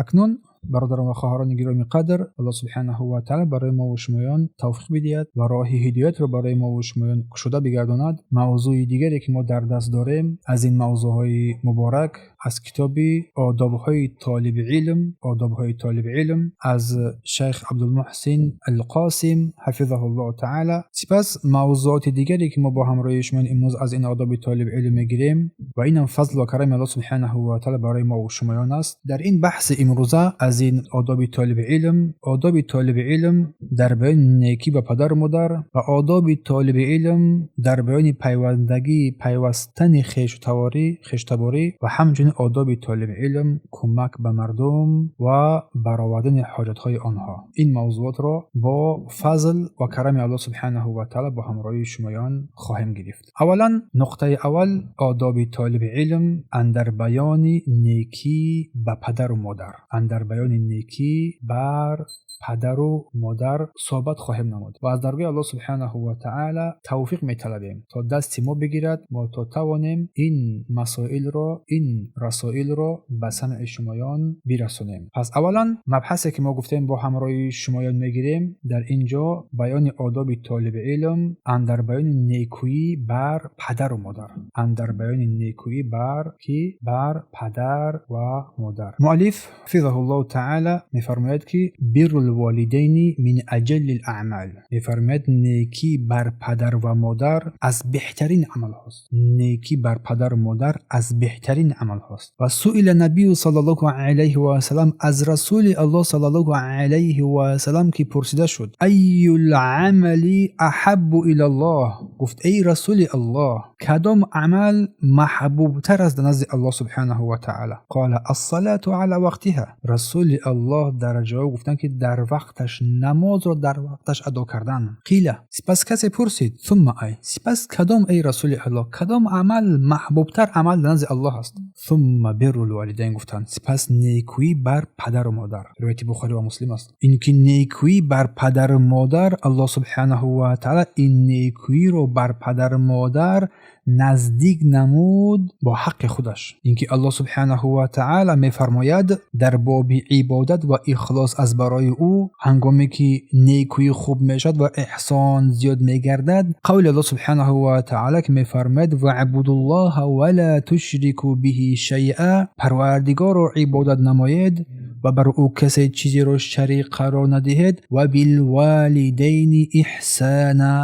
Акнун бародарон ва хоҳарони гиромӣ қадр, Аллоҳ субҳанаҳу ва таъоло барои мо ва шумоён тавфиқ бидиҳад ва роҳи ҳидоятро барои мо ва шумоён кушода бигардонад. Мавзӯи дигаре ки мо дар даст дорем аз ин мавзӯъҳои муборак аз китоби одобҳои толиби илм, одобҳои толиби илм аз шайх Абдулмуҳсин Алқосим ҳафизаҳуллоҳ таъоло. Сипас мавзӯоти дигаре ки мо бо ҳамроҳии шумо имрӯз аз ин одоби толиби илм мегирем ва инам фазл ва карами Аллоҳ субҳанаҳу ва таъоло барои мо ва шумоён аст. Дар ин баҳси имрӯза аз ин одоби толиби илм, одоби толиби илм дар баёни некӣ ба падару модар ва одоби толиби илм дар баёни пайвандагӣ, пайвастани хешу таборӣ ва ҳамчунин одоби толиби илм кӯмак ба мардум ва баровардани ҳоҷатҳои онҳо. Ин мавзӯотро бо фазл ва карами Аллоҳ субҳанаҳу ва таъоло бо ҳамроҳии шумоён хоҳем гирифт. Аввалан нуқтаи аввал, одоби толиби илм андар баёни некӣ ба падару модар, андар баёни некӣ бар падару модар суҳбат хоҳем намуд ва аз даргоҳи Аллоҳ субҳанаҳу ва таъоло тавфиқ металабем то дасти мо бигирад, мо то тавонем ин масоилро, ин расоилро ба самъи шумоён бирасонем. Пас аввалан мабҳасе ки мо гуфтем бо ҳамроҳии шумоён мегирем дар ин ҷо баёни одоби толиби илм андар баёни некӯӣ бар падару модар, андар баёни некӯӣ бар ки бар падар ва модар. Муаллиф ҳафизаҳуллоҳу таъоло мефармояд ки биррул волидайни мин аҷаллил аъмал. Мефармояд некӣ бар падар ва модар аз беҳтарин амалҳост. Некӣ бар падару модар аз беҳтарин амалҳост. Ва суила набию саллаллоҳу алайҳи васаллам, аз расули Аллоҳ саллаллоҳу алайҳи васаллам ки пурсида шуд: айюл амали аҳаббу илаллоҳ? Гуфт: эй расули Аллоҳ, кадом амал маҳбубтар аст дар назди Аллоҳ субҳанаҳу ва таъоло? Қола ассалату ала вақтиҳа. Расули Аллоҳ дар ҷавоб гуфтанд ки дар вақташ намозро дар вақташ адо кардан. Қила, сипас касе пурсид: сумма ай, сипас кадом, эй расули Аллоҳ, кадом амал маҳбубтар амал дар назди Аллоҳ аст? Сумма биррул волидайн, гуфтанд, сипас некӯӣ бар падару модар. Ривояти Бухорӣ ва Муслим аст. Ин ки некӯӣ бар падару модар, Аллоҳ субҳанаҳу ва таъоло ин некӯиро бар падару модар наздик намуд бо ҳаққи худаш. Инки Аллоҳ субҳанаҳу ва таъоло мефармояд дар боби ибодат ва ихлос аз барои ӯ, ҳангоме ки некӯӣ хуб мешавад ва эҳсон зиёд мегардад, қавли Аллоҳ субҳанаҳу ва таъоло ки мефармояд: ваъбудуллоҳа ва ла тушрику биҳи шайъа, Парвардигорро ибодат намоед ва бар ӯ касе чизеро шарик қарор надиҳед, ва билволидайни иҳсана,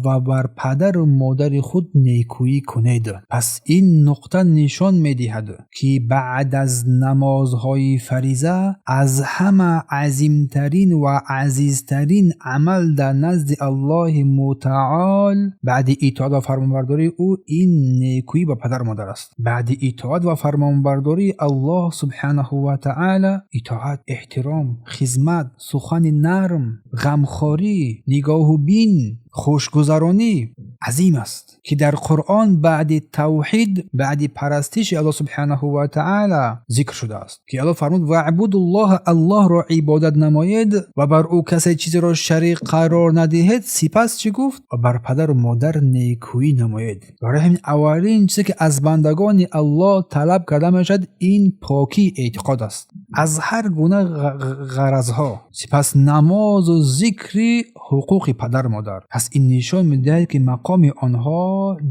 ва бар падару модари худ некӯӣ кунед. Пас ин нуқта нишон медиҳад ки баъд аз намозҳои фариза аз ҳама азимтарин ва азизтарин амал дар назди Аллоҳи мутаол баъди итоат ва фармонбардории ӯ ин некӯӣ ба падару модар аст. Баъди итоат ва фармонбардории Аллоҳ субҳанаҳу ва таъоло итоат, эҳтиром, хизмат, сухани нарм, ғамхорӣ, нигоҳу бин, хушгузаронӣ азим аст ки дар Қуръон баъди тавҳид, баъди парастиши Аллоҳ субҳанаҳу ва таъоло зикр шудааст ки Аллоҳ фармуд: ваъбудуллоҳ, Аллоҳро ибодат намоед ва бар ӯ касе чизеро шарик қарор надиҳед. Сипас чӣ гуфт? Ва бар падару модар некӯӣ намоед. Барои ҳамин аввалин чизе ки аз бандагони Аллоҳ талаб карда мешавад ин покии эътиқод аст аз ҳар гуна ғаразҳо, сипас намозу зикри ҳуқуқи падару модар. Пас ин нишон медиҳад ки мақоми онҳо,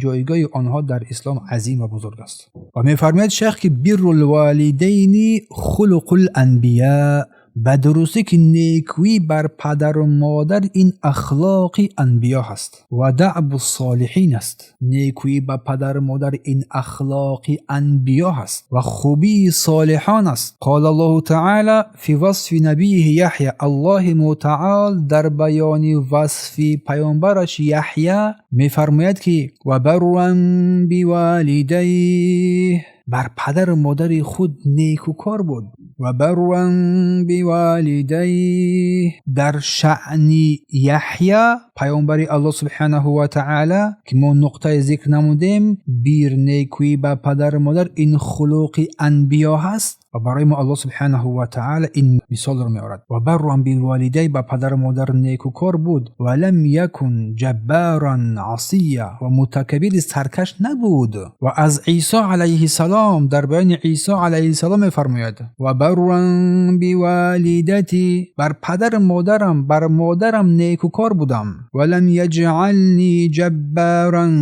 ҷойгоҳи онҳо дар ислом азим ва бузург аст. Ва мефармояд шайх ки биррул волидайни хулуқул анбия, ба дурустӣ ки некӯӣ бар падару модар ин ахлоқи анбиё ҳаст ва даъбу солиҳин аст. Некӯӣ ба падару модар ин ахлоқи анбиё ҳаст ва хубии солиҳон аст. Қола Аллоҳу таъоло фи васфи набийҳи Яҳя, Аллоҳи мутаол дар баёни васфи паёмбараш Яҳя мефармояд ки ва барран биволидайҳ, бар падару модари худ некӯкор буд. Ва барран биволидайҳ, дар шаъни Яҳя паёмбари Аллоҳ субҳанаҳу ва таъоло ки мо нуқтаи зикр намудем, бир некӯӣ ба падару модар ин хулуқи анбиё ҳаст. Ва барои мо Аллоҳ субҳанаҳу ва таъала ин мисолро меорад. Ва барран билволидай, ба падару модар некукор буд. Ва лам якун ҷаббаран асия, ва мутакаббири саркаш набуд. Ва аз Исо алайҳиссалом дар баёни Исо алайҳиссалом мефармояд: ва барран биволидати, бар падару модарам, бар модарам некукор будам. Ва лам яҷъални ҷаббаран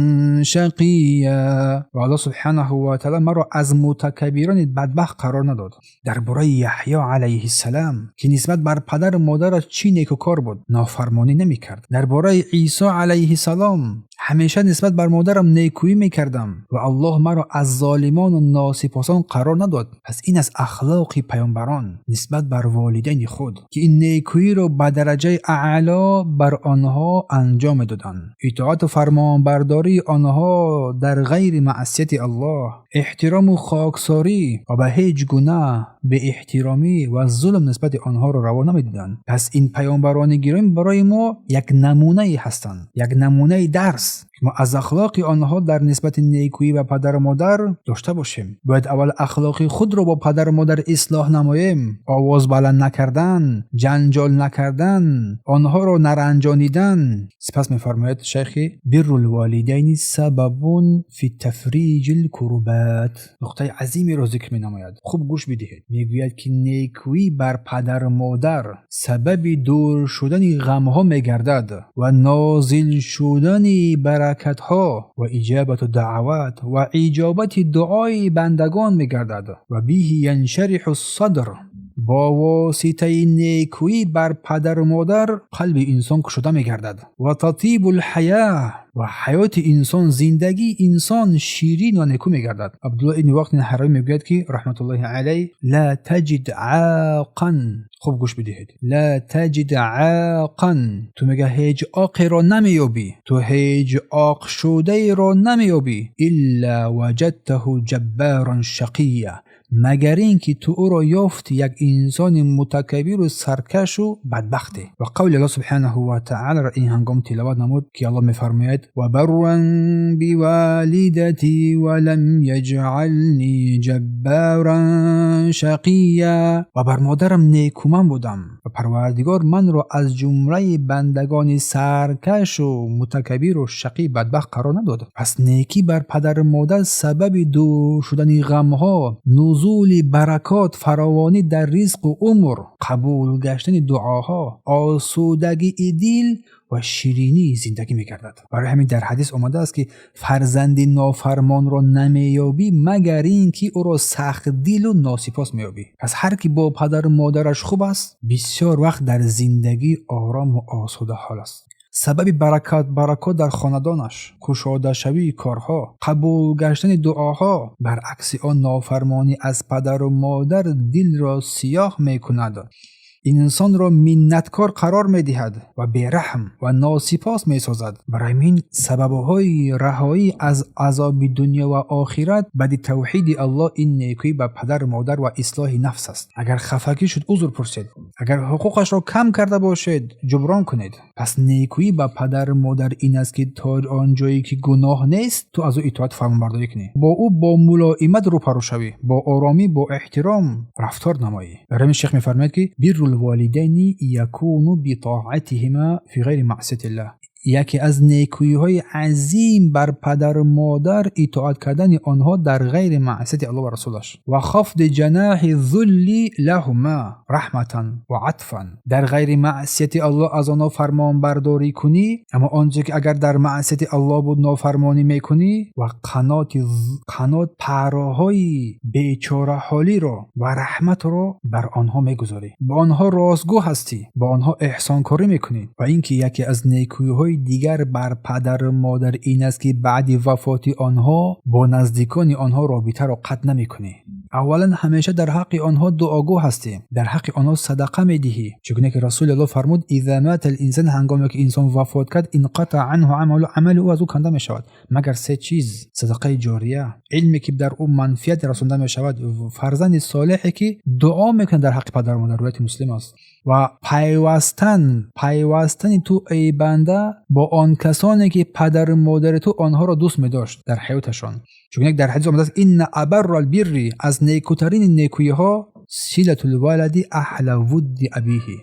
шақия, ва Аллоҳ субҳанаҳу ва таъала маро аз мутакаббирони бадбахт қарор надод. Дар бораи Яҳё алайҳиссалам, ки нисбат бар падару модараш чӣ некукор буд, нофармонӣ намекард. Дар бораи Исо алайҳиссалом: ҳамеша нисбат бар модарам некӯӣ мекардам ва Аллоҳ маро аз золимону носипосон қарор надод. Пас ин аст ахлоқи паёмбарон нисбат бар волидайни худ, ки ин некӯиро ба дараҷаи аъло бар онҳо анҷом медоданд. Итоату фармонбардории онҳо дар ғайри маъсияти Аллоҳ, эҳтирому хоксорӣ ва ба ҳеҷ гуна беэҳтиромӣ ва зулм нисбати онҳоро раво намедиданд. Пас ин паёмбарони гиромӣ барои мо як намунае ҳастанд, як намунаи дарс, ки мо аз ахлоқи онҳо дар нисбати некӯӣ ба падару модар дошта бошем. Бояд аввал ахлоқи худро бо падару модар ислоҳ намоем. Овоз баланд накардан, ҷанҷол накардан, онҳоро наранҷонидан. Сипас мефармояд шайхи: биррул волидайни сабабун фи тафриҷил курбат. Нуқтаи азимеро зикр менамояд, хуб гӯш бидиҳед. Мегӯяд, ки некӯӣ бар падару модар сабаби дур шудани ғамҳо мегардад ва нозил шудани баракатҳо ва иҷобату даъват ва иҷобати дуои бандагон мегардад. Ва биҳи яншариҳу садр, бо воситаи некӯӣ бар падару модар қалби инсон кушода мегардад. Ва татибул ҳаё, ва ҳаёти инсон, зиндагии инсон ширин ва некӯ мегардад. Абдулло ибни Вақти Ҳаравӣ мегӯяд, ки раҳматуллоҳи алайҳ: ла таҷид ақан, хуб гӯш бидиҳед, ла таҷид ақан, ту мега ҳеҷ оқеро намеёбӣ, ту ҳеҷ оқшудаеро намеёбӣ, илла ваҷадтаҳу ҷаббаран шақия, магар ин ки ту ӯро ёфти як инсони мутакаббиру саркашу бадбахте. Ва қавли Аллоҳ субҳанаҳу ва таъаларо ин ҳангом тиловат намуд, ки Аллоҳ мефармояд: ва барран биволидати ва лам яҷъални ҷаббаран шақия, ва бар модарам некуман будам ва Парвардигор манро аз ҷумлаи бандагони саркашу мутакаббиру шақӣ бадбахт қарор надод. Пас некӣ бар падару модар сабаби дур шудани ғамҳо, нузули баракот, фаровонӣ дар ризқу умр, қабул гаштани дуоҳо, осудагии дил ва ширинии зиндагӣ мегардад. Барои ҳамин дар ҳадис омадааст, ки фарзанди нофармонро намеёбӣ, магар ин ки ӯро сахтдилу носипос меёбӣ. Пас ҳар ки бо падару модараш хуб аст, бисёр вақт дар зиндагӣ орому осудаҳол аст. Сабаби баракот дар хонадонаш, кушодашавии корҳо, қабул гаштани дуоҳо. Баръакси он, нофармонӣ аз падару модар дилро сиёҳ мекунад, инсонро миннаткор қарор медиҳад ва бераҳм ва носипос месозад. Барои ҳамин сабабҳои раҳоӣ аз азоби дунё ва охират баъди тавҳиди Аллоҳ ин некӯӣ ба падару модар ва ислоҳи нафс аст. Агар хафагӣ шуд, узр пурсед. Агар ҳуқуқашро кам карда бошед, ҷуброн кунед. Пас некӯӣ ба падару модар ин аст, ки то он ҷое ки гуноҳ нест, ту аз ӯ итоат, фармонбардорӣ кунӣ, бо ӯ бо мулоимат рӯпарӯ шавӣ, бо оромӣ, бо эҳтиром рафтор намоӣ. Барои ҳамин шех мефармояд, ки биррул волидайни якуну битоатиҳима фи ғайри маъсиятиллаҳ. Яке аз некӯиҳои азим бар падару модар итоат кардани онҳо дар ғайри маъсияти Аллоҳ ва расулаш. Ва хафди ҷанаҳи зулли лаҳума раҳматан ва атфан. Дар ғайри маъсияти Аллоҳ аз онҳо фармонбардорӣ кунӣ, аммо он ҷое ки агар дар маъсияти Аллоҳ буд, нофармонӣ мекунӣ ва қанот пароҳои бечораҳолиро ва раҳматро бар онҳо мегузорӣ, бо онҳо ростгӯ ҳастӣ, бо онҳо эҳсонкорӣ мекунӣ. Ва ин ки яке аз некӯиҳои дигар бар падару модар ин аст, ки баъди вафоти онҳо бо наздикони онҳо робитаро қатъ намекунӣ. Аввалан, ҳамеша дар ҳаққи онҳо дуогӯ ҳастӣ, дар ҳаққи онҳо садақа медиҳӣ. Чунки ки Расули Аллоҳ фармуд: иза мата л-инсан, ҳангоме ки инсон вафот кард, инқатаа анҳу амалу, амали ӯ аз ӯ канда мешавад, магар се чиз: садақаи ҷория, илме ки дар ӯ манфиат расонда мешавад, фарзанди солеҳе ки дуо мекунад дар ҳаққи падару модар. Ривояти Муслим аст. Ва пайвастани ту, эй банда, бо он касоне ки падару модари ту онҳоро дӯст медошт дар ҳаёташон. Чун як дар ҳадис омадааст: инна абаррал бирри, аз некутарини некӯиҳо, силатул валади аҳла вудди абиҳи,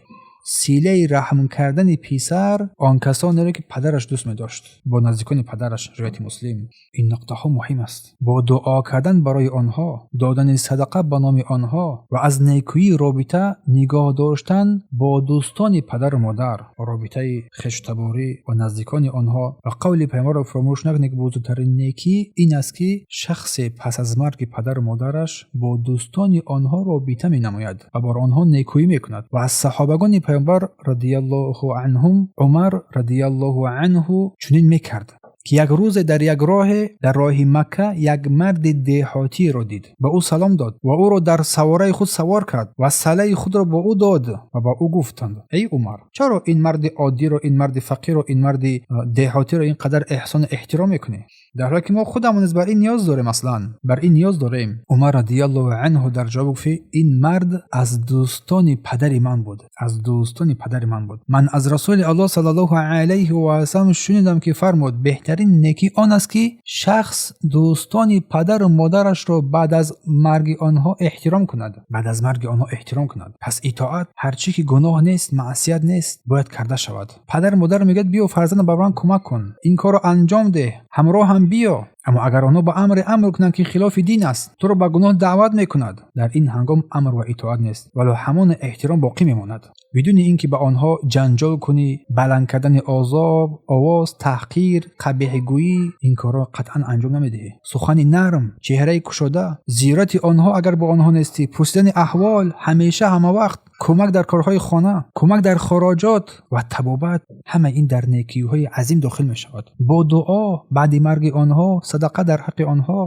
силаи раҳм кардани писар он касонеро ки падараш дӯст медошт, бо наздикони падараш. Ривояти Муслим. Ин нуқтаҳо муҳим аст. Бо дуо кардан барои онҳо, додани садақа ба номи онҳо ва аз некӯӣ робита нигоҳ доштан бо дӯстони падару модар, робитаи хештаборӣ ва наздикони онҳо. Ва қавли пайғамбарро фаромӯш накунед, ки бузургтарин некӣ ин аст, ки шахсе пас аз марги падару модараш бо дӯстони онҳо робита менамояд ва бар онҳо некӯӣ мекунад. Ва аз саҳобагони пайғамбар радиаллоҳу анҳум Умар радиаллоҳу анҳу чунин мекард, ки як рӯзе дар як роҳе, дар роҳи Макка, як марди деҳотиро дид, ба ӯ салом дод ва ӯро дар савораи худ савор кард ва салаи худро ба ӯ дод ва ба ӯ гуфтанд: эй Умар, чаро ин марди оддиро, ин марди фақирро, ин марди деҳотиро ин қадар эҳсону эҳтиром мекунӣ, дар ҳоле ки мо худамон низ бар ин ниёз дорем, аслан бар ин ниёз дорем? Умар радиаллоҳу анҳу дар ҷавоб гуфт: ин мард аз дӯстони падари ман буд, аз дӯстони падари ман буд. Ман аз Расули Аллоҳ саллаллоҳу алайҳи васаллам шунидам, ки фармуд: беҳтарин некӣ он аст, ки шахс дӯстони падару модарашро баъд аз марги онҳо эҳтиром кунад, баъд аз марги онҳо эҳтиром кунад. Пас итоат, ҳарчӣ ки гуноҳ нест, маъсият нест, бояд карда шавад. Падару модар мегӯяд: биё, фарзандам, ба ман кӯмак кун, ин корро анҷом деҳ, ҳамроҳам биё. Аммо агар онҳо ба амре амр кунанд, ки хилофи дин аст, туро ба гуноҳ даъват мекунад, дар ин ҳангом амр ва итоат нест, вало ҳамон эҳтиром боқӣ мемонад, бидуни ин ки ба онҳо ҷанҷол кунӣ, баланд кардани озоб овоз, таҳқир, қабеҳгӯӣ, ин корро қатъан анҷом намедиҳӣ. Сухани нарм, чеҳраи кушода, зиёрати онҳо агар бо онҳо нестӣ, пурсидани аҳвол ҳамеша, ҳама вақт, кӯмак дар корҳои хона, кӯмак дар хороҷот ва табобат, ҳама ин дар некиҳои азим дохил мешавад. Бо дуо баъди марги онҳо, садақа дар ҳаққи онҳо,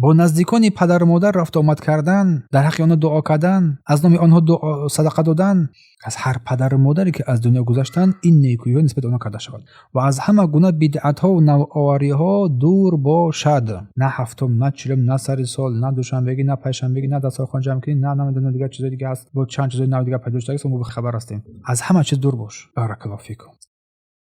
бо наздикони падару модар рафтуомад кардан, дар ҳаққи онҳо дуо кардан, аз номи онҳо садақа додан. Аз ҳар падару модаре ки аз дунё гузаштанд, ин некӯиҳо нисбати онҳо карда шавад ва аз ҳама гуна бидъатҳову навовариҳо дур бошад. На ҳафтум, на чилум, на сари сол, на душанбегӣ, на панҷшанбегӣ, на дастархон ҷамъ кунӣ, на намедонам дигар чизои дига ҳаст, бо чанд чизои нав дига пайдо шудагист, мо бехабар ҳастем. Аз ҳама чиз дур бош. Баракаллоҳу фикум.